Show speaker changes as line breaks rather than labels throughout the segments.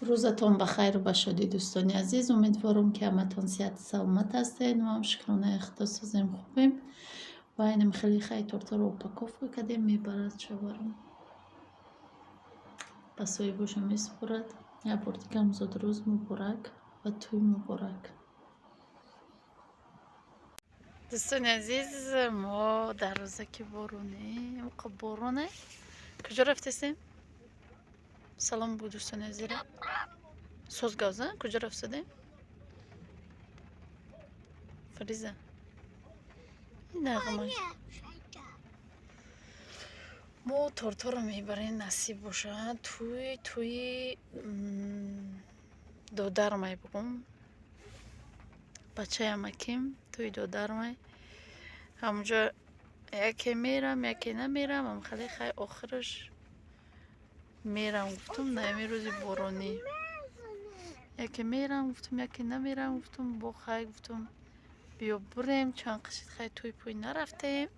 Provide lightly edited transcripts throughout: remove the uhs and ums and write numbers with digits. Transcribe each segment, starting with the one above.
Рӯзатон ба хайру ба шодӣ, дӯстони азиз. Умедворам, ки ҳаматон сиҳату саломат ҳастед. Мо ҳам, шукронаи Худо, созем, хубем. Ва инам хеле хай тортаро упаковка кардем, мебарад шавҳарам. Ба соҳибоша месупорад. Як бор дигар зодрӯз муборак ва тӯй муборак. Дӯстони азиз, мо дар рӯзаки боронем, бороне. Куҷо рафтесем? Салом бу, дӯстони азизра. Соз гавза, куҷо рафтадем? Фариза. Нағма. Мо торторо мебарем, насиб бошад. Тӯи додармай бугум. Бачаи амаким, тӯи додармай. Ҳамонҷо яке мерам, яке намерам, амхеле хай охираш мерам гуфтум, на ҳамин рӯзи боронӣ. Яке мерам гуфтум, яке намерам гуфтум, бо хай гуфтум, биё бурем, чанд қишид хай тӯй пӯй нарафтем.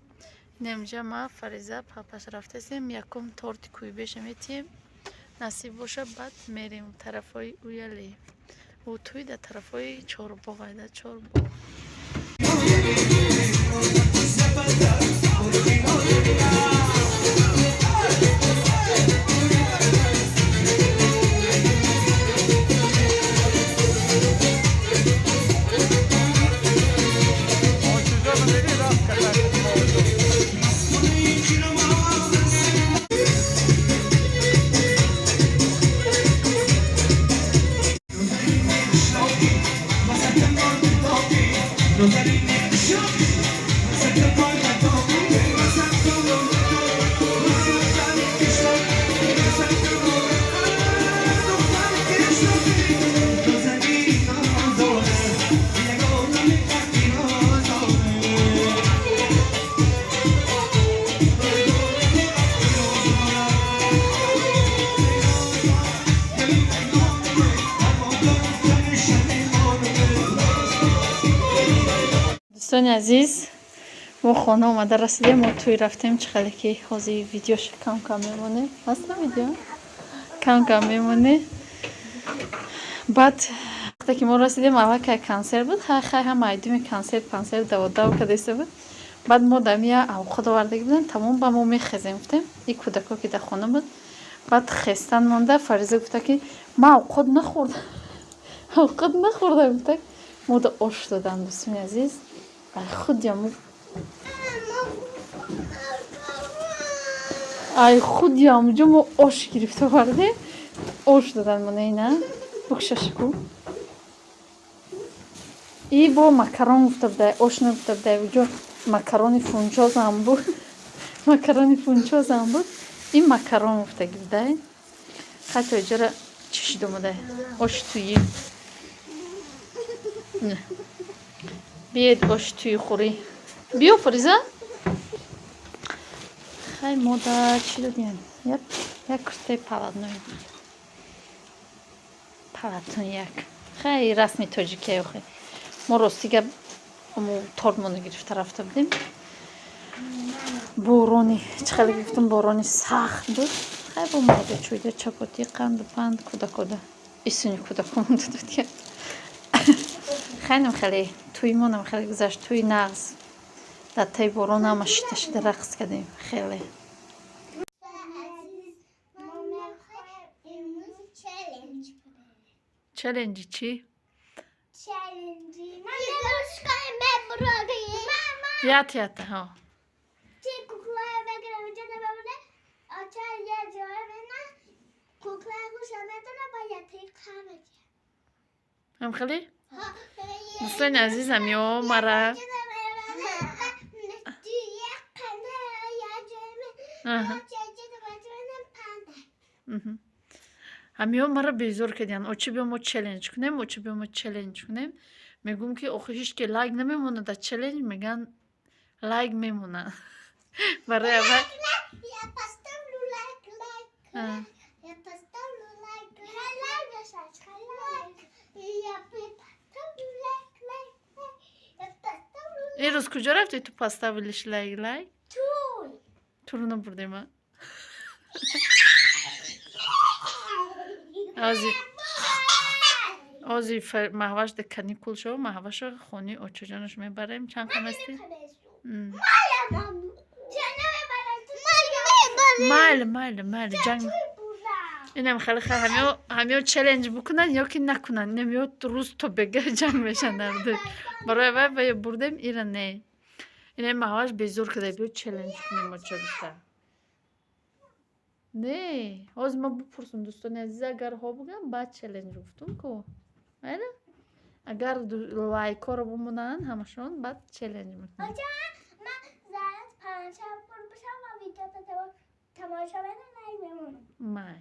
Инамҷа ма, Фариза, папаш рафтасем, якум торти кӯйбеша метиҳем. Насиб боша, баъд мерем тарафҳои Уяле. Ӯ тӯй дар тарафҳои Чорбоғ, дар Чорбоғ. Дӯстони азиз, мо хона омада расидем. Мо тӯй рафтем, чӣ хеле ки ҳозир видеоша кам кам мемонем. Ҳаста видео кам кам мемонем. Баъд вақте ки мо расидем, аллакай консерт буд. Хай, хай, ҳама айдуми консерт пансерт даводав кадаиста буд. Баъд мо дамия авқот овардаги будем, тамом, ба мо мехезем гуфтем. И кӯдако ки дар хона буд, баъд хестан монда. Фариза гуфта, ки ман авқот нахӯрдам, авқот нахӯрдам гуфта. Мо да ош додам, дӯстони азиз. Худи ай худи ҳамуҷо мо ош гирифта овардем, ош додан мона. Ина букшашку и бо макарон гуфта будай, ош нагуфта будай. Уҷо макарони фунчозам буд, макарони фунчозам буд. Ин макарон гуфтаги будай. Ҳатто иҷора чӣ шид омадай, оши тӯйӣ. Биед, оши тӯйӣ хӯрӣ, биё, Фариза. Хай, мода чӣ додем? Як куртаи палатной, палатной як. Хай, расми тоҷикия. Охи мо рости гап тортмоно гирифта рафта будем. Борони чӣ хеле гуфтум, борони сахт буд. Хай, бо майда чӯйда, чапотӣ, қанду панд кӯдакода, исуни кӯдакомон додад. Хайнам хеле тӯймонам хеле гузашт, тӯи нағз. Дар таи борон ҳама шита шида рақс кардем хеле.
Азиз, мо мехоҳем имрӯз челлендж.
Челленджи чӣ?
Челленджи. Игрушка мебурори. Мама.
Ят ята ҳо.
Чи кукла мегирам, инҷа мебурде. Оча я ҷой мена. Кукла хуша метона ба ятаи қамаки.
Ҳам хеле, дӯстони азизам, ё мара. Аҳа. Ҳамиҳо маро безор кардиянд. Очи, биё, мо челлендж кунем, очи, биё, мо челлендж кунем. Мегӯм, ки охи ҳеч ки лайк намемонад дар челлендж. Мегӯянд, лайк мемонад. Барои аввал
Я поставлю лайк, лайк.
А.
Я поставлю лайк, лайк, лайк. Я поставлю лайк, лайк, лайк. Я поставлю.
Ин рӯз куҷо рафтӣ, ту поставилиш лайк, лайк?
Туй.
Туро набурдем, а? Ҳозир Ози Маҳваш да каникул шава, Маҳваша хони очаҷонаш мебарем. Чанд қамасти? Майли, майли, майли, ҷанг. Инам хеле ҳамиё челлендж бикунанд ё ки накунанд. Инам ё рӯз то бега ҷанг мешананд. Барои вай вая бурдем, ира не. Инам Маҳваш безор када, биё челлендж кунем, оча гуфта. Не, ҳозир ма бипурсум, дӯстони азиз, агар ҳо бигӯям, баъд челлендж гуфтум ку. Майли? Агар лайкҳоро бимонанд ҳамашон, баъд челлендж мекунем.
Ман зарат панҷшанбе пур бишам ва видеото тамошо менам, лайк мемонам.
Май.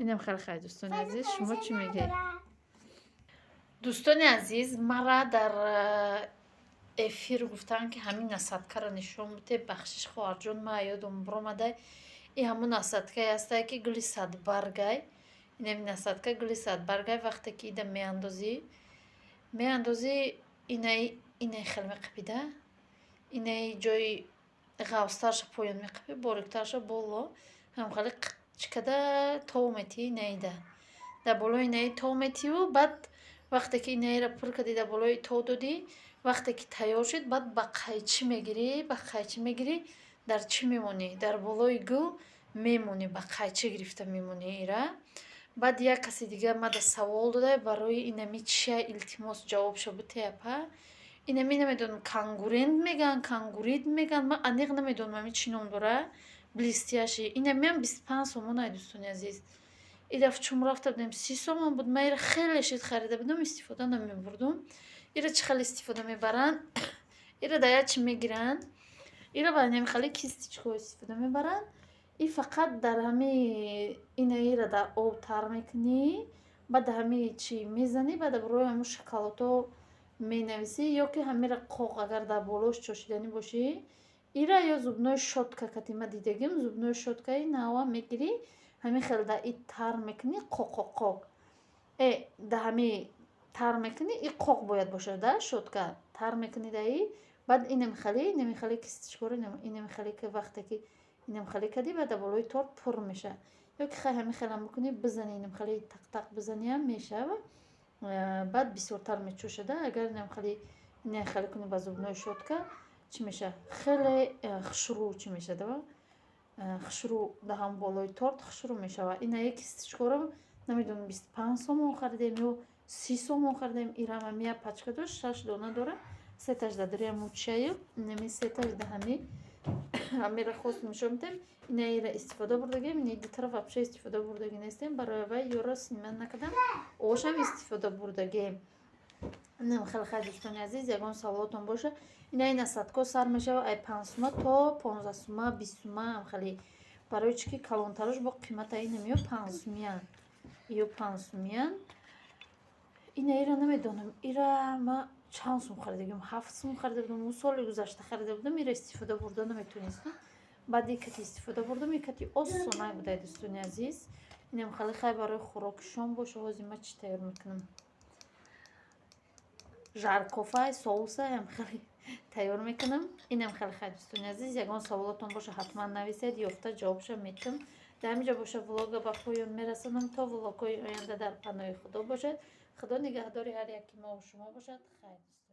Инам хеле хайр, дӯстони азиз, шумо чӣ мегӯед? Дӯстони азиз, мара дар эфир гуфтанд, ки ҳамин насадкаро нишон бидеҳ. Бахшиш, хоҳарҷон, ма ёдам биромадай. И ҳамун насадкае ҳастае, ки гули садбаргай. Инами насадка гули садбаргай. Вақте ки ида меандозӣ, меандозӣ, инаи инаи хел меқапида, инаи ҷои ғафзтарша поён меқапӣ, бориктарша боло. Ҳамхеле чикада тов метиҳӣ инаида. Дар болои инаи тов метиҳу баъд вақте ки инаиро пур кардӣ, дар болои тов додӣ, вақте ки тайёр шуд, баъд ба қайчӣ мегирӣ, ба қайчӣ мегирӣ, дар чӣ мемонӣ? Дар болои гул мемонӣ, ба қайчӣ гирифта мемонӣ ира. Баъд як каси дига мада савол дода: барои инами чия, илтимос, ҷавобшо битея, апа. Инами намедонам, кангурент мегӯянд, кангурит мегӯянд, ман аниқ намедонам, ами чӣ ном дора. Блестящий. Инамиам 25 сомон ай, дӯстони азиз. И дафъа чун рафта будем, 30 сомон буд. Ман ира хеле шид харида будам, истифода намебурдум. Ира чӣ хел истифода мебаранд? Ира дар як чӣ мегиранд? Ира ба инами хеле кисточкаҳо истифода мебаранд. И фақат дар ҳами инаира дар об тар мекунӣ, баъд дар ҳами чӣ мезанӣ, баъд дар рӯи ҳамун шоколадҳо менависӣ ё ки ҳамира қоқ, агар дар болош чошиданӣ бошӣ, ира ё зубной щётка кати ма дидагим, зубной щёткаи нава мегирӣ, ҳамин хел дар и тар мекунӣ, қоқоқоқ. Э, дар ҳами тар мекунӣ, и қоқ бояд бошад да, щётка тар мекунӣ дар и, баъд инами хеле кисточкаҳоро инами хеле, ки вақте ки инам хеле кардӣ, баъд дар болои торт пур мешавад. Ё ки хай ҳамин хелам бикунӣ, бизанӣ, инам хеле тақ-тақ бизаниам мешавад, баъд бисёртар мечошада. Агар инам хеле ина хеле кунӣ ба зубной щётка, чӣ мешавад? Хеле хушрӯ чӣ мешавад? Хушрӯ дар ҳамон болои торт хушрӯ мешавад. Ина як кисточкаҳоро намедонам, 25 сомон харидем ё 30 сомон харидем. Ирам ҳами як пачка дошт, шаш дона дорад. Сеташ дар дари ҳамун чаю, инами сеташ дар ҳами ҳамира хост нишон медиҳем. Инаира истифода бурдагем, инаи дутара вообще истифода бурдагӣ нестем. Барои вай ёро снимать накардам, ошам истифода бурдагем. Инам хеле хайр, дӯстони азиз, ягон саволотон боша. Инаи насадко сар мешавад ай 5 сума то 15 сума, 20 сума ам хеле. Барои чӣ ки калонтарош бо қимата, инам ё 5 сумиянд, ё 5 сумиянд. Инаира намедонам, ира ма чанд сум харидагим, 7 сум харида будам, соли гузашта харида будам, ира истифода бурда наметонистам. Баъд и кати истифода бурдам, и кати осонай будай, дӯстони азиз. Инам хеле хай, барои хӯроки шом боша. Ҳозир ма чӣ тайёр мекунам? Жаркофай, соусаям хеле тайёр мекунам. Инам хеле хай, дӯстони азиз, ягон саволотон боша, ҳатман нависед, ёфта ҷавобша метам. Дар ҳамин ҷо боша, влога ба поён мерасонам. То влогҳои оянда дар паноҳи Худо бошед. Худо нигаҳдори ҳар яки мову шумо бошад. Хайр, дӯстон.